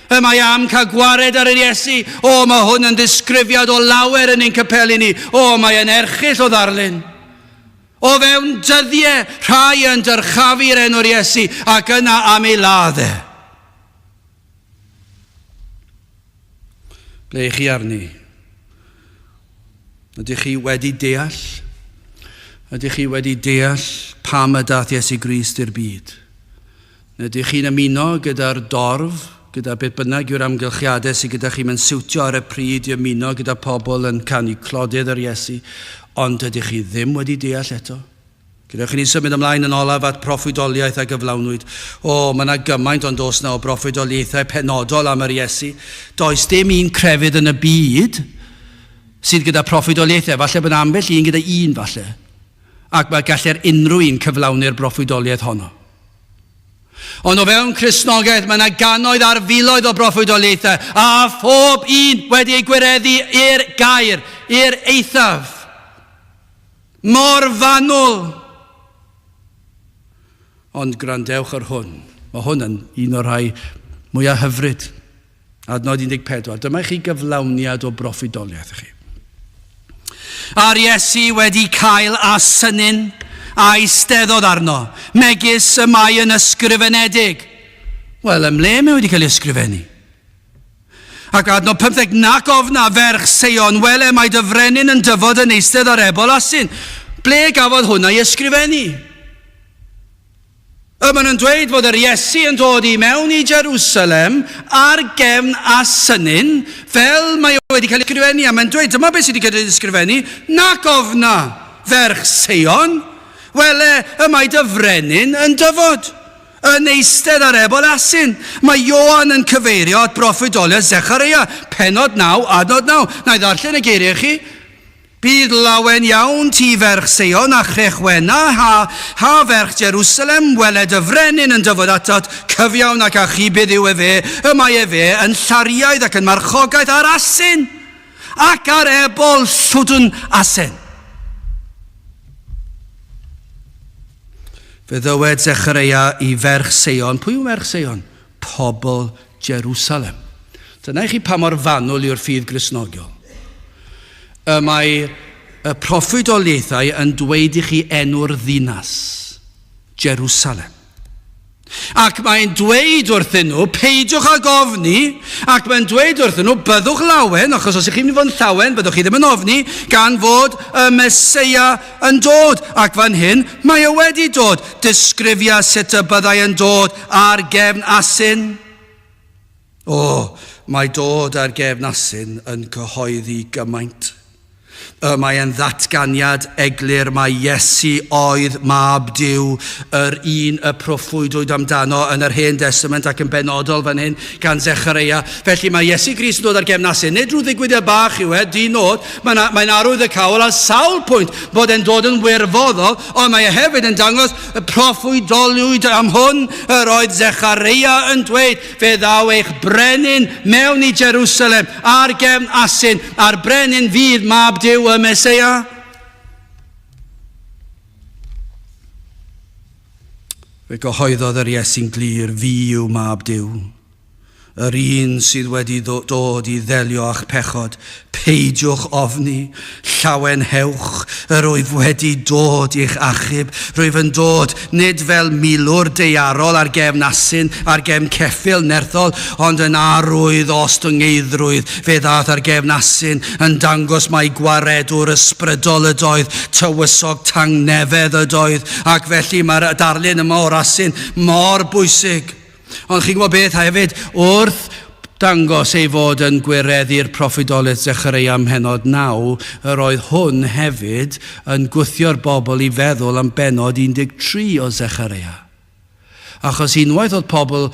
Y mae am cael gwared ar yr Iesu. O, mae hwn yn ddisgrifiad o lawer yn ein capeli ni. O, mae yn erchyll o ddarlun. O fewn dyddiau, rhai yn dyrchafu'r enw'r Iesu ac yna am ei ladd e. Ble ych chi arni? Ydych chi wedi deall? Ydych chi wedi deall pam y dath Iesu Grist i'r byd? Ydych chi'n ymuno gyda'r dorf, gyda beth bynnag yw'r amgylchiadau sydd gyda chi, mae'n siwtio ar y pryd i ymuno gyda pobl yn canu clodydd yr Iesu, ond ydych chi ddim wedi deall eto? Gadewch i ni symud ymlaen yn olaf at proffwydoliaeth a gyflawnwyd. O, mae yna gymaint ond oes na o broffwydoliaethau penodol am yr Iesu. Does dim un crefydd yn y byd sydd gyda proffwydoliaethau. Falle bod yna ambell un gyda un, falle. Ac mae gallu'r unrhyw un cyflawni'r broffwydoliaeth honno. Ond o fewn Cristnogaeth mae yna gannoedd ar filoedd o broffwydoliaethau, a phob un wedi ei gwireddu i'r gair, i'r eithaf. Mor fanwl! Ond gwrandewch ar hwn. Mae hwn yn un o'r rhai mwyaf hyfryd. Adnod 14. Dyma i chi gyflawniad o broffwydoliaeth i chi. A'r Iesu wedi cael asynyn a eisteddodd arno, megis y mae yn ysgrifenedig. Wel, ym mle mae wedi cael ei ysgrifennu? Ac adnod 15, nac ofna, ferch Seion, wele mae dy frenin yn dyfod yn eistedd ar ebol asyn. Ble gafodd hwnna ei ysgrifennu? Y maen nhw'n dweud fod yr Iesu yn dod i mewn i Jerusalem ar gefn asynyn, fel mae o wedi cael ei ysgrifennu, a mae'n dweud, dyma beth sydd wedi cael ei ysgrifennu, nac ofna, ferch Seion, wele, y mae dy frenin yn dyfod, yn eistedd ar ebol asyn. Mae Ioan yn cyfeirio at broffwydoliaeth Zechareia, pennod 9, adnod 9. Na i ddarllen y geiriau i chi. Bydd lawen iawn ti ferch Seion a chrech-wena, ha, ha ferch Jerusalem, wele dy frenin yn dyfod atat, cyfiawn ac achubydd yw efe, y mae efe yn llariaidd ac yn marchogaeth ar asyn, ac ar ebol llwdn asen. Fe ddywed Zechareia i ferch Seion, pwy yw merch Seion? Pobl Jerusalem. Dyna i chi pa mor fanwl yw'r ffydd Gristnogol. Y mae y proffwydoliaethau yn dweud i chi enw'r ddinas, Jerusalem. Ac mae'n dweud wrthyn nhw, peidiwch ag ofni, ac mae'n dweud wrthyn nhw, byddwch lawen, achos os ych chi'n mynd i fod yn llawen, byddwch chi ddim yn ofni, gan fod y Meseia yn dod. Ac fan hyn, mae o wedi dod. Disgrifia sut y byddai yn dod ar gefn asyn. O, mae dod ar gefn asyn yn cyhoeddi gymaint. Y mae yn ddatganiad eglur mai Iesu oedd Mab Duw, yr un y proffwydwyd amdano yn yr Hen Destament ac yn benodol fan hyn gan Zechareia. Felly mae Iesu Grist yn dod ar gefn asyn. Nid rhyw ddigwyddiad bach yw e, di nod. Mae'n mae arwydd y cawl ar sawl pwynt bod e'n dod yn wirfoddol, ond mae e hefyd yn dangos y proffwydoliwyd am hwn, yr oedd Zechareia yn dweud, fe ddaw eich brenin mewn i Jerusalem ar gefn asyn, a'r brenin fydd mab Duw y Meseia. Fe gyhoeddodd yr Iesu'n glir, Fi yw Mab Duw. Yr un sydd wedi dod i ddelio â'ch pechod, peidiwch ofni, llawenhewch, yr wyf wedi dod i'ch achub. Rwyf yn dod, nid fel milwr daearol ar gefn asyn, ar gefn ceffyl nerthol, ond yn arwydd o ostyngeiddrwydd. Fe ddaeth ar gefn asyn, yn dangos mai gwaredwr ysbrydol ydoedd, tywysog tangnefedd ydoedd, ac felly mae'r darlun yma o'r asyn mor bwysig. Ond chi'n gwybod beth hefyd, wrth dangos ei fod yn gwireddu'r proffwydoliaeth Zechareia ym mhennod 9, yr oedd hwn hefyd yn gwthio'r bobl i feddwl am bennod 13 o Zechareia. Achos unwaith oedd pobl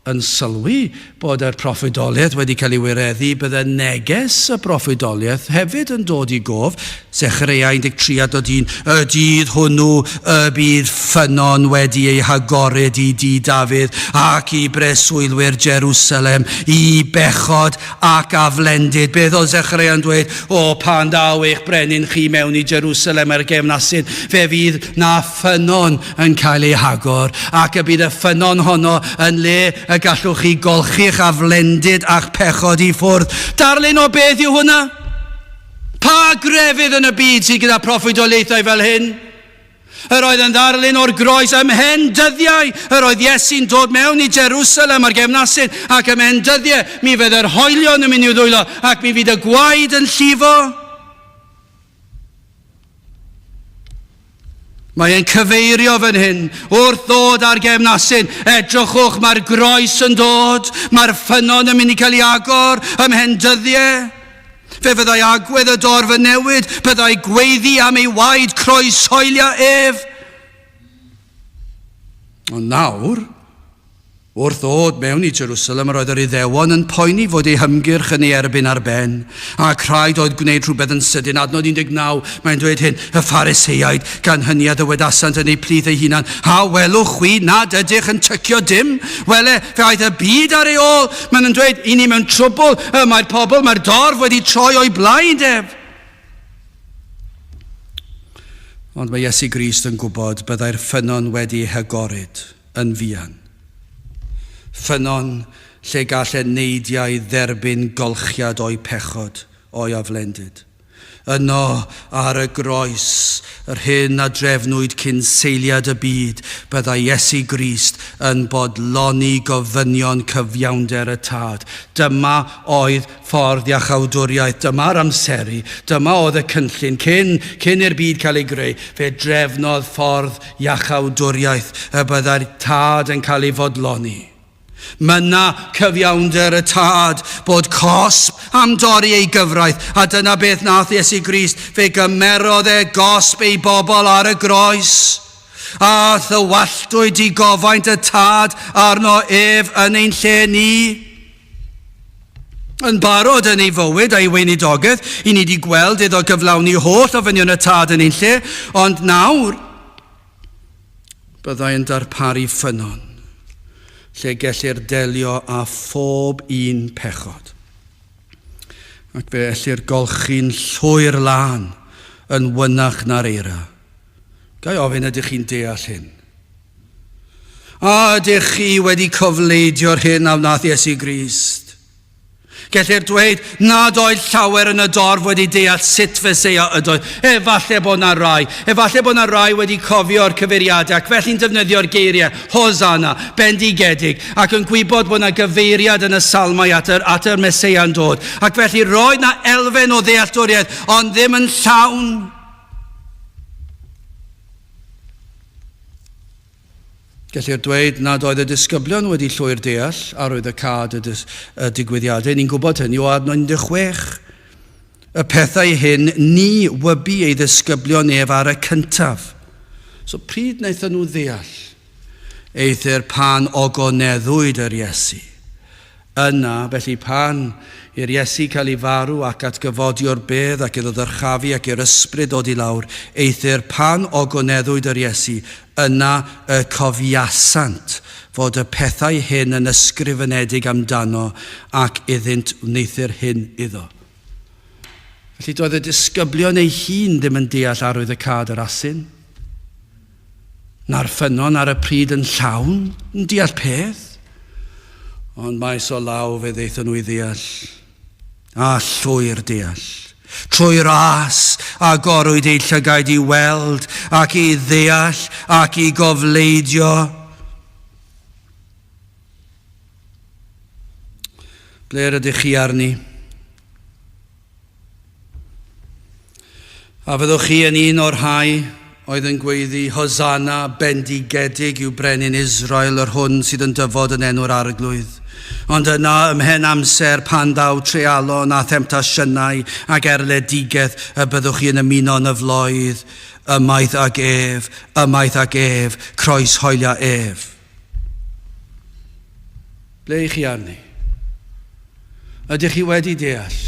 yn sylwi bod yr proffwydoliaeth wedi cael ei wireddu, bydde neges y broffwydoliaeth hefyd yn dod i gof, Zechareia 13 adnod 1, Y dydd hwnnw y bydd ffynnon wedi ei hagored i dŷ Dafydd ac i breswylwyr Jerusalem, i bechod ac aflendid. Beth oedd Zechareia'n dweud? O, pan ddaw eich brenin chi mewn i Jerusalem ar gefn asyn, fe fydd na ffynnon yn cael ei hagor, ac y bydd y ffynnon honno yn le y gallwch chi golchi'ch aflendid a'ch pechod i ffwrdd. Darlun o beth yw hwnna? Pa grefydd yn y byd sydd gyda proffwydoliaethau fel hyn? Yr oedd yn ddarlun o'r groes ymhen dyddiau. Yr oedd Iesu'n dod mewn i Jerusalem ar gefn asyn, ac ymhen dyddiau mi fydd yr hoelion yn mynd i'w ddwylo, ac mi fydd y gwaed yn llifo. Mae e'n cyfeirio fan hyn wrth ddod ar gefn asyn. Edrychwch, mae'r groes yn dod, mae'r ffynnon yn mynd i cael ei agor ymhen dyddiau. Fe fyddai agwedd y dorf yn newid, byddai gweiddi am ei waed croeshoelio ef. Ond nawr, wrth ddod mewn i Jerusalem, yr oedd yr Iddewon yn poeni fod eu hymgyrch yn ei erbyn ar ben, ac rhaid oedd gwneud rhywbeth yn sydyn. Adnod 19, mae'n dweud hyn, y Phariseaid, gan hynny a ddywedasant yn eu plith eu hunan, A welwch chwi nad ydych yn tycio dim? Wele, fe aeth y byd ar ei ôl. Maen nhw'n dweud, i ni mewn trwbl, y mae'r pobl, mae'r dorf wedi troi o'i blaid ef. Ond mae Iesu Grist yn gwybod byddai'r ffynnon wedi ei hagorid yn fuan. Ffynnon lle gall eneidiau dderbyn golchiad o'u pechod, o'i aflendid. Yno, ar y groes, yr hyn a drefnwyd cyn seiliad y byd, byddai Iesu Grist yn bodloni gofynion cyfiawnder y Tad. Dyma oedd ffordd iachawdwriaeth, dyma'r amseru, dyma oedd y cynllun cyn, cyn i'r byd cael ei greu. Fe drefnodd ffordd iachawdwriaeth y byddai'r Tad yn cael ei fodloni. Mynna cyfiawnder y Tad bod cosb am dorri ei gyfraith, a dyna beth nath Iesu Grist, fe gymerodd e gosb ei bobl ar y groes. A thywalltwyd digofaint y Tad arno ef yn ein lle ni. Yn barod yn ei fywyd a'i weinidogaeth, i ni 'di gweld iddo gyflawni holl ofynion y Tad yn ein lle, ond nawr byddai yn darparu ffynnon lle gellir delio â phob un pechod. Ac fe ellir golchi'n llwyr lân yn wynach na'r eira. Ga i ofyn ydych chi'n deall hyn? A ydych chi wedi cofleidio'r hyn a wnaeth Iesu Grist? Gellir dweud nad oedd llawer yn y dorf wedi deall sut Feseia ydoedd. Efallai bod 'na rai. Efallai bod 'na rai wedi cofio'r cyfeiriadau ac felly'n defnyddio'r geiriau Hosanna, bendigedig, ac yn gwybod bod 'na gyfeiriad yn y Salmau at yr, at yr Meseia'n dod. Ac felly roedd 'na elfen o ddealltwriaeth, ond ddim yn llawn. Gellir dweud nad oedd y disgyblion wedi llwyr deall arwyddocâd y, y digwyddiadau. Ni'n gwybod hynny o adnod 16. Y pethau hyn ni wybu ei ddisgyblion ef ar y cyntaf. So pryd wnaethon nhw ddeall? Eithr pan ogoneddwyd yr Iesu. Yna, felly pan i'r Iesu cael ei farw ac atgyfodi o'r bedd ac iddo ddyrchafu ac i'r Ysbryd ddod i lawr, eithr pan ogoneddwyd yr Iesu, yna y cofiasant fod y pethau hyn yn ysgrifenedig amdano ac iddynt wneuthur hyn iddo. Felly doedd y disgyblion eu hun ddim yn deall arwyddocâd yr asyn. Na'r ffynnon ar y pryd yn llawn, yn deall peth. Ond maes o law fe ddaethon nhw i ddeall, a llwyr deall. Trwy ras, agorwyd eu llygaid i weld ac i ddeall ac i gofleidio. Ble rydych chi arni? A fyddwch chi yn un o'r rhai oedd yn gweiddi, Hosanna, bendigedig yw brenin Israel, yr hwn sydd yn dyfod yn enw'r Arglwydd. Ond yna, ymhen amser, pan ddaw treialon a themtasiynau ac erledigaeth, y byddwch chi yn ymuno yn y floedd, ymaith ag ef, ymaith ag ef, croeshoelia ef. Ble i chi arni? Ydych chi wedi deall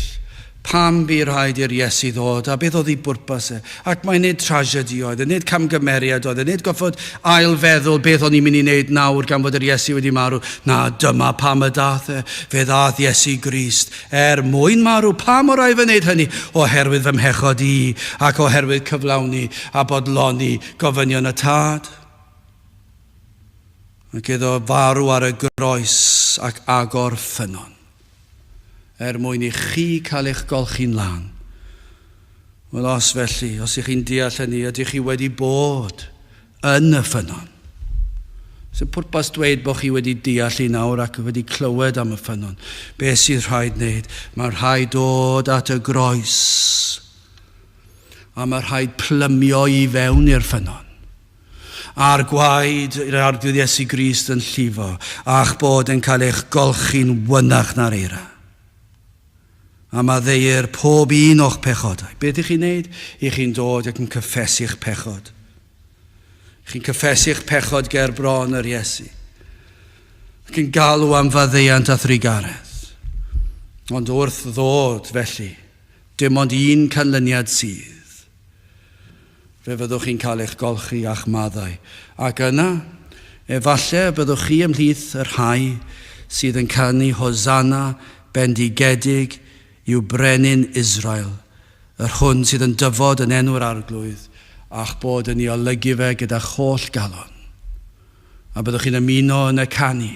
pam bu rhaid i'r Iesu ddod a beth oedd ei bwrpas e? Ac mae nid tragedy oedd e, nid camgymeriad oedd e, nid goffod ailfeddwl beth o'n i'n mynd i wneud nawr gan fod yr Iesu wedi marw. Na, dyma pam y dath e. Fe ddath Iesu Grist er mwyn marw. Pam o rai fy wneud hynny? Oherwydd fy mhechod i ac oherwydd cyflawni a bodloni gofynion y Tad. Ac iddo farw ar y groes ac agor ffynnon, er mwyn i chi cael eich golchi'n lân. Wel, os felly, os ych chi'n deall hynny, ydych chi wedi bod yn y ffynnon? Sy'n pwrpas dweud bod chi wedi deall i nawr ac wedi clywed am y ffynnon. Be sydd rhaid wneud? Mae rhaid dod at y groes. A mae rhaid plymio i fewn i'r ffynnon. A'r gwaed yr Arglwydd Iesu Grist yn llifo, a'ch bod yn cael eich golchi'n wynach na'r eira. A maddeuir pob un o'ch pechodau. Beth ych chi'n neud? Ych chi'n dod ac yn cyffesu'ch pechod. Chi'n cyffesu'ch pechod ger bron yr Iesu. Ac yn galw am faddeuant a thrugaredd. Ond wrth ddod felly, dim ond un canlyniad sydd. Fe fyddwch chi'n cael eich golchi a'ch maddau. Ac yna, efallai y byddwch chi ymhlith y rhai sydd yn canu Hosanna bendigedig yw Brenin Israel, yr hwn sydd yn dyfod yn enw'r Arglwydd, a'ch bod yn ei olygu fe gyda'ch holl galon. A byddwch chi'n ymuno yn y canu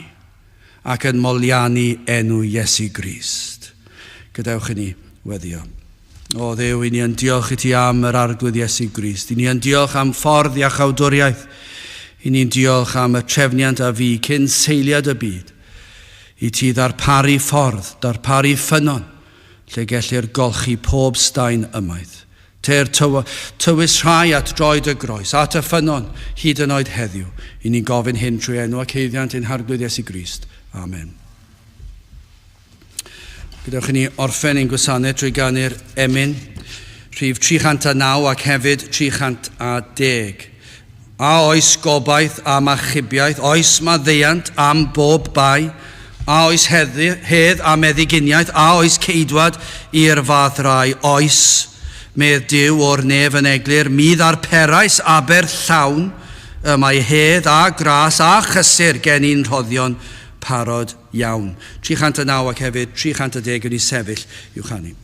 ac yn moliannu enw Iesu Grist. Gadewch i ni weddio. O Dduw, i ni yn diolch i ti am yr Arglwydd Iesu Grist. I ni yn diolch am ffordd iachawdwriaeth. I ni'n diolch am y trefniant a fu cyn seiliad y byd. I ti ddarparu ffordd, darparu ffynnon, lle gellir golchi pob staen ymaith. Teir tywys rhai at droed y groes, at y ffynnon, hyd yn oed heddiw. I ni'n gofyn hyn trwy enw ac haeddiant ein Harglwydd Iesu Grist. Amen. Gadewch i ni orffen ein gwasanaeth trwy ganu'r emyn rhif 309 ac hefyd 310. A oes gobaith am achubiaeth? Oes maddeuant am bob bai? A oes hedd a meddyginiaeth? A oes ceidwad i'r fath rai? Oes, medd Duw o'r nef yn eglur, mi ddarperais aberth llawn, y mae hedd a gras a chysur gen i'n rhoddion parod iawn. 309 ac hefyd 310 yn ei sefyll i'w chanu.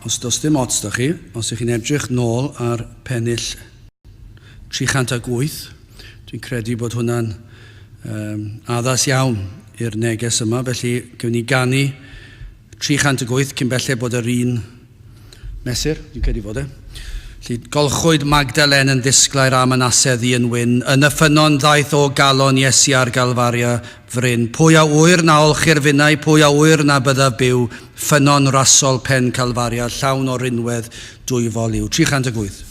Os does dim ots da chi, os ych chi'n edrych nôl ar pennill 308, dwi'n credu bod hwnna'n um, addas iawn i'r neges yma, felly gewn ni ganu 308 cyn belled bod yr un mesur, dwi'n credu fod e. Felly, golchwyd Magdalen yn ddisglair a Manasedd i yn wyn. Yn y ffynnon ddaeth o galon Iesu ar Galfaria fryn. Pwy a ŵyr na olchir finnau, pwy a ŵyr na byddaf byw, ffynnon rasol pen Calfaria, llawn o rinwedd dwyfol yw. 308.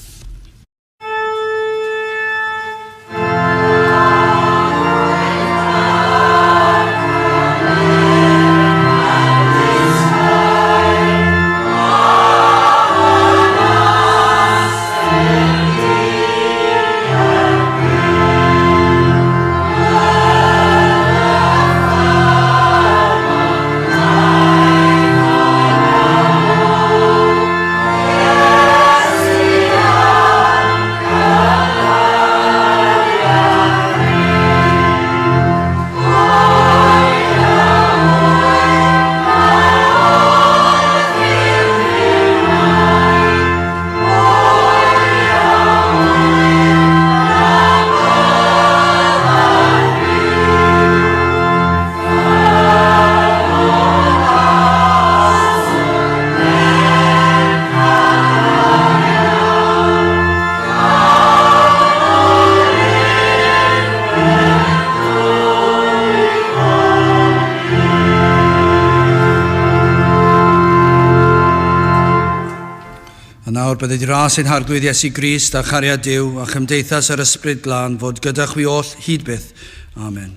A nawr bydded i ras ein Harglwydd Iesu Grist a chariad Duw a chymdeithas yr Ysbryd Glân fod gyda chwi oll hyd byth. Amen.